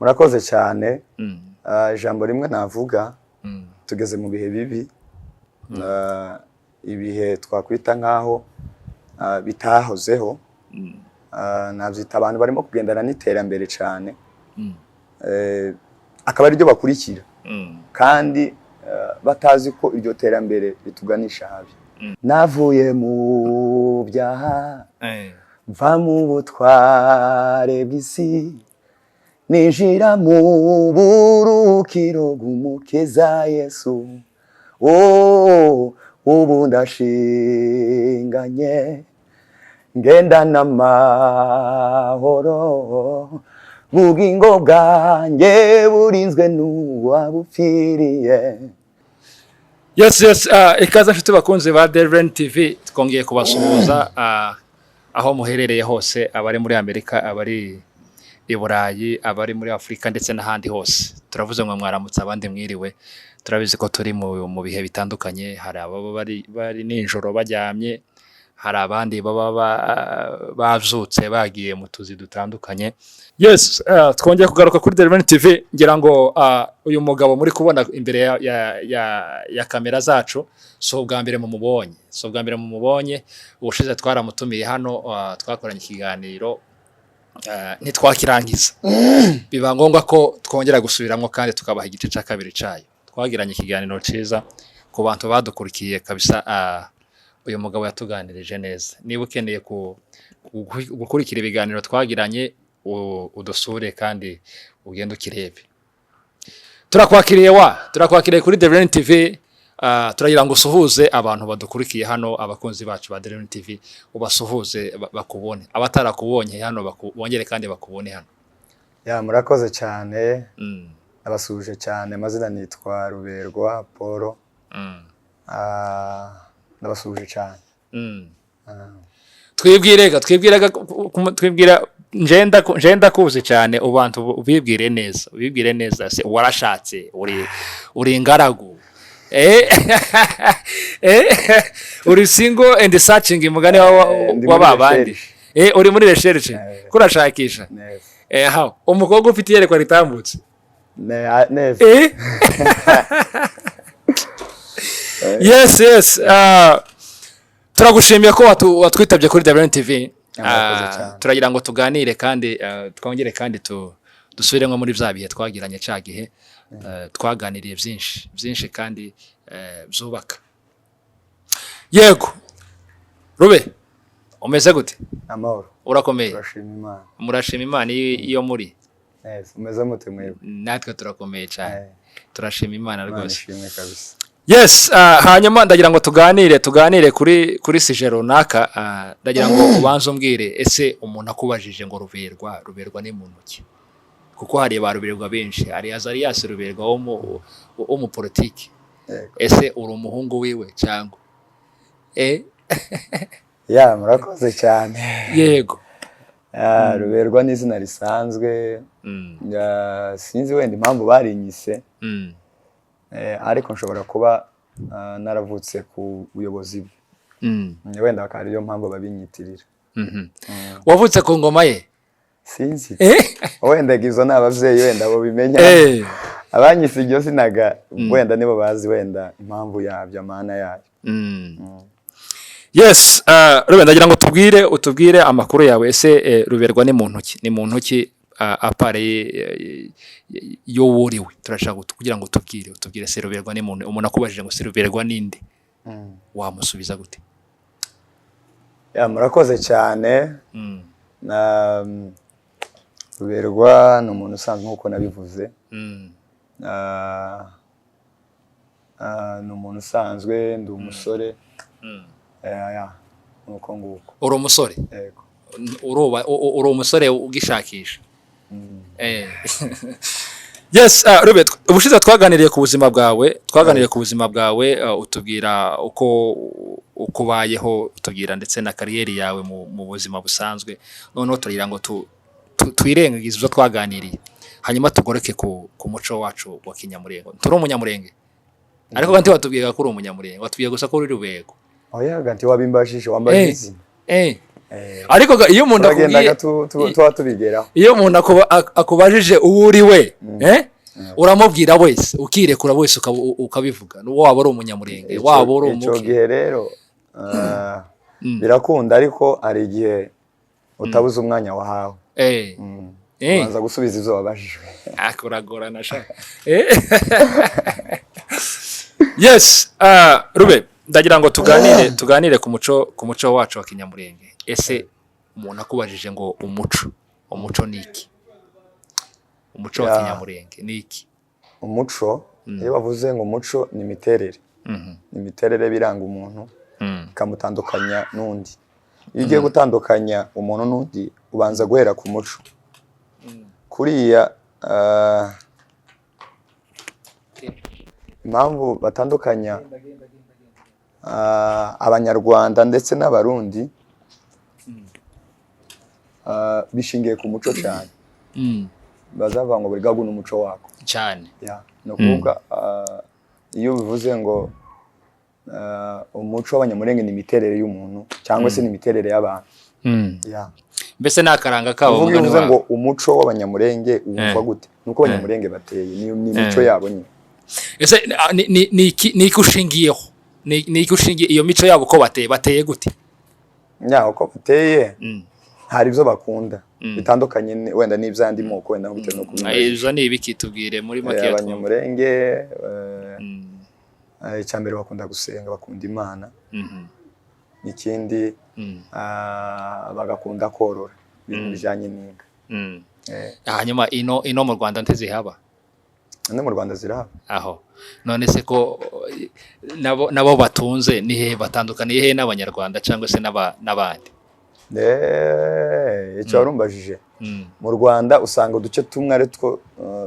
Murakoze cyane. Ijambo rimwe navuga, tugeze mu bihe bibi, ibihe twakwita nk'aho bitahozeho. Nabyita abantu barimo kugendana n'iterambere cyane, akaba ariryo bakurikira, kandi batazi ko iryo terambere rituganisha habi. Navuye mu byaha, mva mu butware bw'isi, ninjira mu burukiro bw'Umukiza Yesu. Oh, ubu ndashinganye, ngenda n'amahoro, bugingo bwanjye burinzwe n'uwabupfiriye. Yes, ikaze nshuti bakunzi ba Delven TV. Twongeye kubasuhuza aho muherereye hose, abari muri Amerika, abari i Burayi, abari muri Afurika ndetse n'ahandi hose. Turavuze ngo mwaramutse, abandi mwiriwe. Turabizi ko turi mu bihe bitandukanye. Hari ababa bari nijoro baryamye, hari abandi baba bavyutse bagiye mu tuzi dutandukanye. Yes, twongeye kugaruka kuri Delven TV. Ngira ngo uyu mugabo muri kubona imbere ya kamera zacu si ubwa mbere mumubonye, si ubwa mbere mumubonye. Ubushize twaramutumiye hano, twakoranye ikiganiro, ntitwakirangiza, biba ngombwa ko twongera gusubiramo kandi tukabaha igice cya kabiri cyayo. Twagiranye ikiganiro cyiza ku bantu badukurikiye kabisa. Uyu mugabo yatuganirije neza. Niba ukeneye gukurikira ibiganiro twagiranye, udusure kandi ugende ukirebe. Turakwakiriye wa, turakwakiriye kuri Delven TV. Turagira ngo usuhuze abantu badukurikiye hano, abakunzi bacu ba Delven TV, ubasuhuze bakubone, abatarakubonye hano bongere kandi bakubone hano. Ya, murakoze cyane. Nabasuhuje cyane. Amazina nitwa Ruberwa Paul. Ndabasuhuje cyane. Twibwirega, twibwirega, twibwira. Njenda kuzi cyane ubantu, ubibwire neza, ubibwire neza. Se warashatse? Uri ingaragu? Uri single and searching, mugani wa Ndi wa muri babandi? recherche. Uri muri recherche? Kurashakisha? Neza. Ha umukobwa ufite iyerekwa ritambutse. Neza. Yes, turagushimiye ko watwitabye kuri WN TV. Murakoze cyane. Turagira ngo tuganire kandi twongere kandi dusubiremo muri bya bihe twagiranye cya gihe. Twaganiriye byinshi byinshi kandi byubaka. Yego Rube, umeze gute? Amahoro. Urakomeye? Turashima Imana. Murashima Imana iyo muri? Neza. Umeze mute mwebwe? Natwe turakomeye cyane. Turashima Imana Imana rwose. ishimwe kabisa. Yes, hanyuma ndagira ngo tuganire kuri sujet runaka. Ndagira ngo ubanze umbwire, ese umuntu akubajije ngo Ruberwa, Ruberwa ni muntu ki? Kuko hari ba Ruberwa benshi, hari Azarias Ruberwa wo mu politiki. Ese uri umuhungu wiwe cyangwa? Ya, murakoze cyane. Yego. Ya, Ruberwa ni izina risanzwe. Ya, sinzi wenda impamvu barinyise, ariko nshobora kuba naravutse ku buyobozi bwe. Wenda bakaba ariyo mpamvu babinyitirira. Wavutse ku ngoma ye? Sinzi. Wenda izo ni ababyeyi, wenda bo bimenya. Abanyise iryo zinaga wenda nibo bazi wenda impamvu yabyo, amana yayo. Yes, Ruben, ndagira ngo tubwire, utubwire amakuru yawe. Ese Ruberwa ni muntu ki? Ni muntu ki à part y'uwo uriwe? Turashaka kugira ngo utubwire se Ruberwa ni muntu, umuntu akubajije ngo se Ruberwa ninde, wamusubiza gute? Ya, murakoze cyane. Ruberwa ni umuntu usanzwe nk'uko nabivuze. Ni umuntu usanzwe, ndi umusore. Ya, nuko nguko. Uri umusore? Yego. Uri umusore ugishakisha. Yes, Robert, ubushize twaganiriye ku buzima bwawe, twaganiriye ku buzima bwawe, utubwira uko ubayeho, utubwira ndetse na carrière yawe mu buzima busanzwe. Noneho turagira ngo twirengagize ibyo twaganiriye, hanyuma tugoreke ku muco wacu wa kinyamurenge. Turi umunyamurenge, ariko kandi watubwiye ko uri umunyamurenge, watubwiye gusa ko uri Rubego. Oya, ganti wabimbajije, wambajije izina. Ariko iyo umuntu Turagendaga akubwiye tuba tubigeraho. Iyo umuntu akubajije uwo uri we, uramubwira wese, ukirekura wese, ukabivuga, waba uri Umunyamurenge, waba uri Icyo umuki. gihe rero birakunda, ariko hari igihe utabuze umwanya wahawe. Ubanza gusubiza ibyo wabajijwe. Kuragorana sha. Yes, Rube, ndagira ngo tuganire ku muco wacu wa Kinyamurenge. Ese umuntu akubajije ngo umuco ni iki? Umuco wa Kinyamurenge ni iki? Umuco, iyo bavuze ngo umuco, ni imiterere, ni imiterere biranga umuntu, ikamutandukanya n'undi. Iyo ugiye gutandukanya umuntu n'undi, ubanza guhera ku muco. Kuriya impamvu batandukanya Abanyarwanda ndetse n'Abarundi bishingiye ku muco cyane. Bazavuga ngo buri gahugu n'umuco wako. Cyane. Ya, ni ukuvuga iyo bivuze ngo umuco w'Abanyamurenge ni imiterere y'umuntu cyangwa se ni imiterere y'abantu. Ya. Mbese ni akaranga kabo. Uvuga iyo Mugani uvuze ngo wabo. umuco w'Abanyamurenge, wumva gute? Ni uko Abanyamurenge bateye, ni imico yabo nyine. Ese ni iki ushingiyeho? Ni iki ushingiye iyo mico yabo, uko bateye gute? Ya, uko bateye, hari ibyo bakunda bitandukanye wenda n'iby'andi moko, wenda bitewe n'uko bimeze. Izo ni ibiki? Tubwire muri make twumve. Abanyamurenge, icya mbere bakunda gusenga, bakunda Imana. Ikindi, bagakunda korora ibintu bijyanye n'inka. Hanyuma ino mu Rwanda ntizihaba? No mu Rwanda zirahaba. Aho none se ko nabo batunze, ni hehe batandukaniye hehe n'Abanyarwanda cyangwa se n'abandi? Icyo warumbajije, mu Rwanda usanga uduce tumwe ari two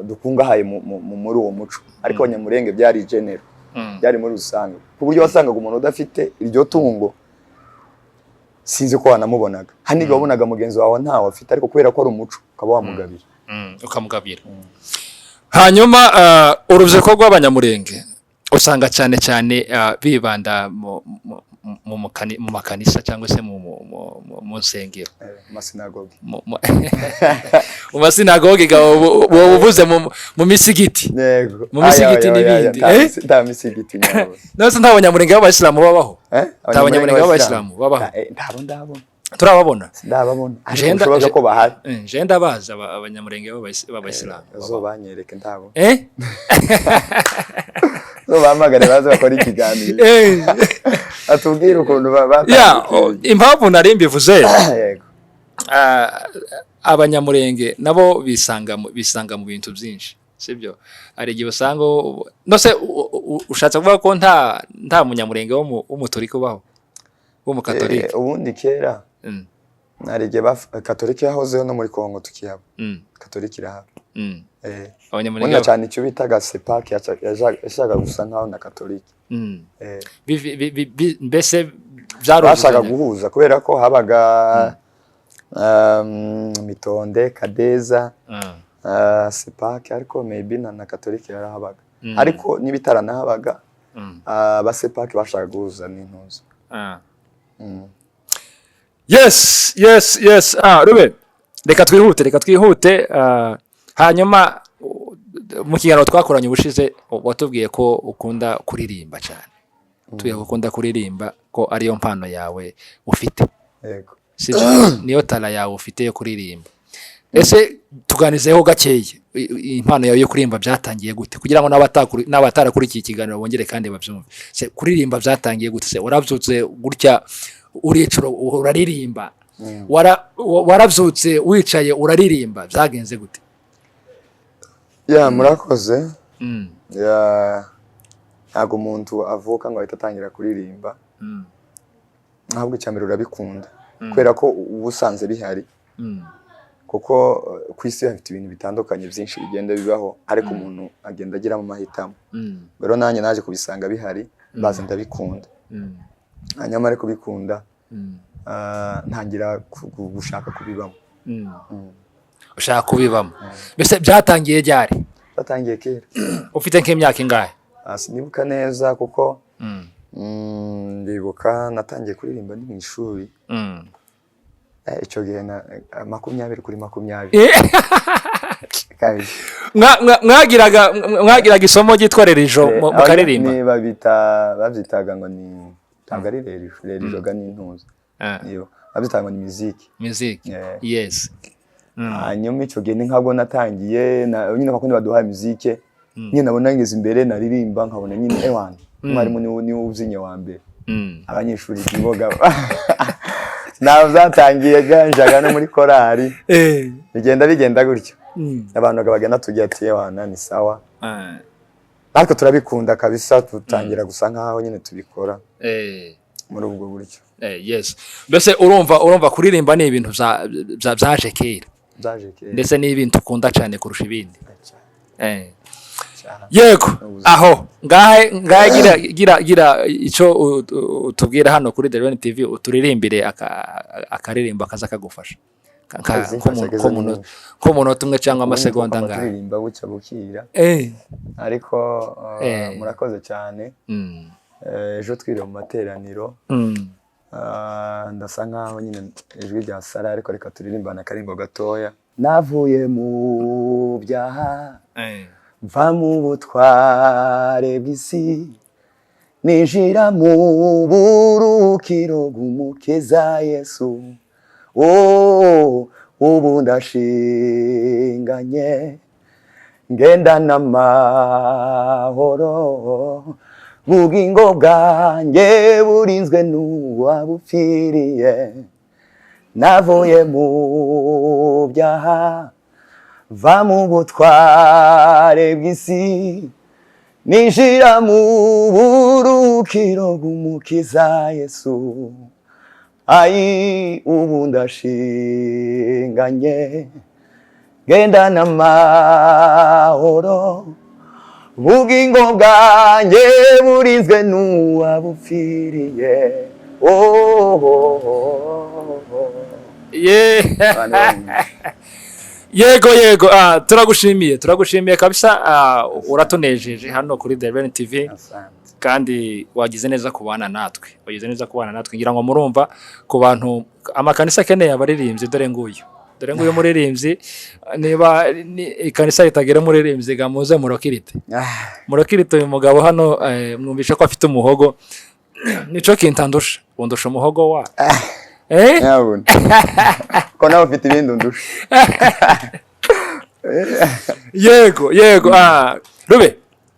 dukungahaye muri uwo muco, ariko Abanyamurenge byari general, byari muri rusange, ku buryo wasangaga umuntu udafite iryo tungo sinzi ko wanamubonaga. Hano igihe wabonaga mugenzi wawe ntawe afite, ariko kubera ko ari umuco ukaba wamugabira. Ukamugabira. Hanyuma urubyiruko rw'Abanyamurenge usanga cyane cyane bibanda mu makanisa cyangwa se mu nsengero. Masinagogi. Mu masinagogi, wowe uvuze mu misigiti. Yego. Mu misigiti Aya, aya, aya, n'ibindi. nta Eh? nta misigiti nyabwo. None se nta Banyamurenge b'Abayisilamu babaho? Eh? Nta Banyamurenge b'Abayisilamu babaho? Ntabo ndabona. Turababona. Ndababona, ariko Jenda- bishoboka ko bahari. Je ndabazi Abanyamurenge b'Abayisilamu. Uzobanyereke, ndabona. Eh? Uzobahamagare baze bakore ikiganiro, atubwire ukuntu Ya, batangiye. impamvu nari mbivuze, Yego. Abanyamurenge nabo bisanga mu bintu byinshi, sibyo? Hari igihe usanga nose ushatse kuvuga ko nta Munyamurenge w'Umuturika ubaho, w'Umukatolika? Ubundi kera hari igihe Katolika yahozeho no muri Kongo tukihaba. Katolika irahaba. Abanyamurenge Ubona cyane icyo bitaga CEPAC yashakaga gusa nkaho na Katolika. Mbese Bashaka byaruzuzanya. guhuza kubera ko habaga Mitonde, Kadeza, CEPAC, ariko maybe na Katolika yarahabaga. Ariko n'ibitaranahabaga, aba CEPAC bashaka guhuza n'intuza. Yes. Rube, reka twihute. Hanyuma mu kiganiro twakoranye ubushize watubwiye ko ukunda kuririmba cyane, tubwiye ko ukunda kuririmba, ko ariyo mpano yawe ufite. Yego. Sibyo? Niyo talent yawe ufite yo kuririmba. Ese tuganizeho gakeya, impano yawe yo kuririmba byatangiye gute, kugira ngo n'abatarakurikiye ikiganiro bongere kandi babyumve? Se kuririmba byatangiye gute? Se warabyutse gutya uricura uraririmba? Warabyutse wicaye uraririmba? Byagenze gute? Ya, murakoze. Ya, ntabwo umuntu avuka ngo ahite atangira kuririmba, ahubwo icya mbere urabikunda kubera ko uba usanze bihari, kuko ku isi hafite ibintu bitandukanye byinshi bigenda bibaho, ariko umuntu agenda agiramo amahitamo. Rero nanjye naje kubisanga bihari, baza ndabikunda. Hanyuma ariko kubikunda, ntangira gushaka kubibamo. Ushaka kubibamo. Mbese byatangiye ryari? Batangiye kera. Ufite nk'imyaka ingahe? Sinibuka neza kuko ndibuka natangiye kuririmba ndi mu ishuri. Icyo gihe na 20/20 kabisa. Mwagiraga isomo ryitwa religion mukaririmba? Ni babita, babyitaga ngo ni, ntabwo ari religion, religion ga ni intuza. Niyo babyitaga ngo ni muziki. Music. Yeah. Yes. Hanyuma icyo gihe ni nkabwo natangiye nyine kwa kundi baduhaye muzike nyine, nabona ngeze imbere naririmba, nkabona nyine ewana umwarimu niwe ubyinnye wa mbere, abanyeshuri kiboga. Ntabwo byatangiye ganjaga no muri korali, bigenda bigenda gutyo, abantu bagenda tugira ati: "Ewana ni sawa." Natwe turabikunda kabisa, dutangira gusa nkaho nyine tubikora muri ubwo buryo. Yes, mbese urumva kuririmba ni ibintu byaje kera. Byaje kera. Ndetse ni ibintu ukunda cyane kurusha ibindi. Cyane. Yego. Ubuzima. Aho ngahe ngahe, gira icyo utubwira hano kuri The Rain TV, uturirimbire akaririmbo kaza kagufasha Izimfasha ni nyinshi. K'umunota umwe cyangwa amasegonda Ubundi angahe. Turirimba bucya bukira, ariko murakoze cyane. Ejo twiriwe mu materaniro, ndasa nkaho nyine ijwi rya sara, ariko reka turirimbane akarimbo gatoya. Navuye mu byaha, mva mu butware bw'isi, ninjira mu burukiro bw'Umukiza Yesu. Oh, ubu ndashinganye, ngenda n'amahoro, bugingo bwanjye burinzwe n'uwabupfiriye. Navuye mu byaha, va mu butware bw'isi, ninjira mu burukiro bw'Umukiza Yesu. Ayi, ubu ndashinganye, genda n'amahoro, bugingo bwanjye burinzwe n'uwabupfiriye. Oh. Abantu Yego, turagushimiye, turagushimiye kabisa, uratunejeje hano kuri The Rain TV. Asante. Kandi wagize neza kubana natwe, wagize neza kubana natwe. Ngira ngo murumva, ku bantu amakanisa akeneye abaririmbyi, dore nguyu, dore nguyu muririmbyi. Niba ikanisa ritagira umuririmbyi, ga muze murokirite. Murokirite uyu mugabo hano. Mwumvishe ko afite umuhogo, nico kintandusha, undusha umuhogo wa Nyabuna ko nawe ufite ibindi undusha. Yego, Rube.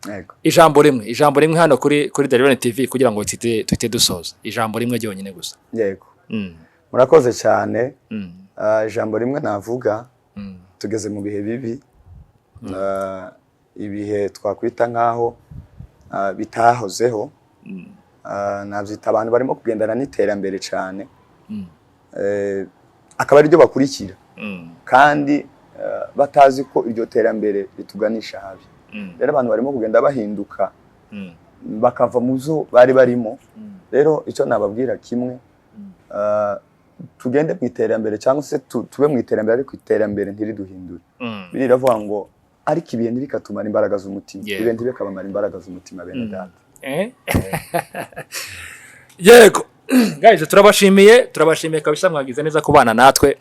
Yego. Ijambo rimwe, ijambo rimwe hano kuri The Rain TV kugira ngo tuhite dusoza, ijambo rimwe ryonyine gusa. Yego. Murakoze cyane. Ijambo rimwe navuga, tugeze mu bihe bibi, ibihe twakwita nk'aho bitahozeho. Nabyita abantu barimo kugendana n'iterambere cyane, akaba ariryo bakurikira, kandi batazi ko iryo terambere rituganisha habi. Rero abantu barimo kugenda bahinduka, bakava mu zo bari barimo. Rero icyo nababwira kimwe, tugende mu iterambere cyangwa se tube mu iterambere, ariko iterambere ntiriduhindure. Bibiliya iravuga ngo ariko ibihe ntibikatumara imbaraga z'umutima. Ibihe ntibikabamara imbaraga z'umutima, bene data. Yego guys, turabashimiye, turabashimiye kabisa, mwagize neza kubana natwe.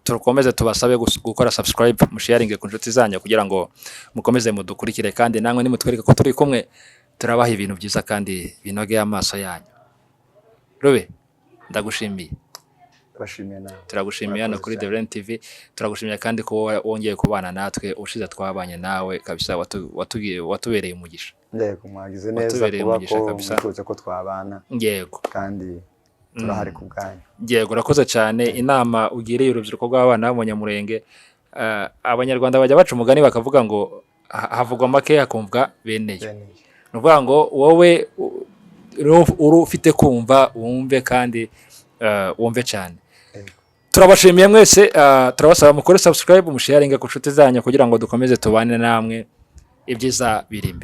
Tukomeze tubasabe gukora subscribe, musharinge ku nshuti zanyu kugira ngo mukomeze mudukurikire, kandi namwe nimutwereke ko turi kumwe, turabaha ibintu byiza kandi binogeye amaso yanyu. Rube, ndagushimiye. Ndabashimiye nawe. Turagushimiye hano Murakoze kuri cyane. The Rain TV. Turagushimiye kandi ko wongeye kubana natwe. Ubushize twabanye nawe kabisa, watubereye umugisha. Yego, mwagize neza Watubereye kuba umugisha ko kabisa. mwifuje ko twabana, kandi turahari ku bwanyu. Yego, urakoze cyane. Inama ugiriye urubyiruko rw'abana b'Abanyamurenge, Abanyarwanda bajya baca umugani bakavuga ngo havugwa make hakumvwa beneyo. Beneyo. Ni ukuvuga ngo wowe uri ufite kumva wumve, kandi wumve cyane. Yego. Turabashimiye mwese, turabasaba mukore subscribe, musharinge ku nshuti zanyu kugira ngo dukomeze tubane namwe, ibyiza biri imbere.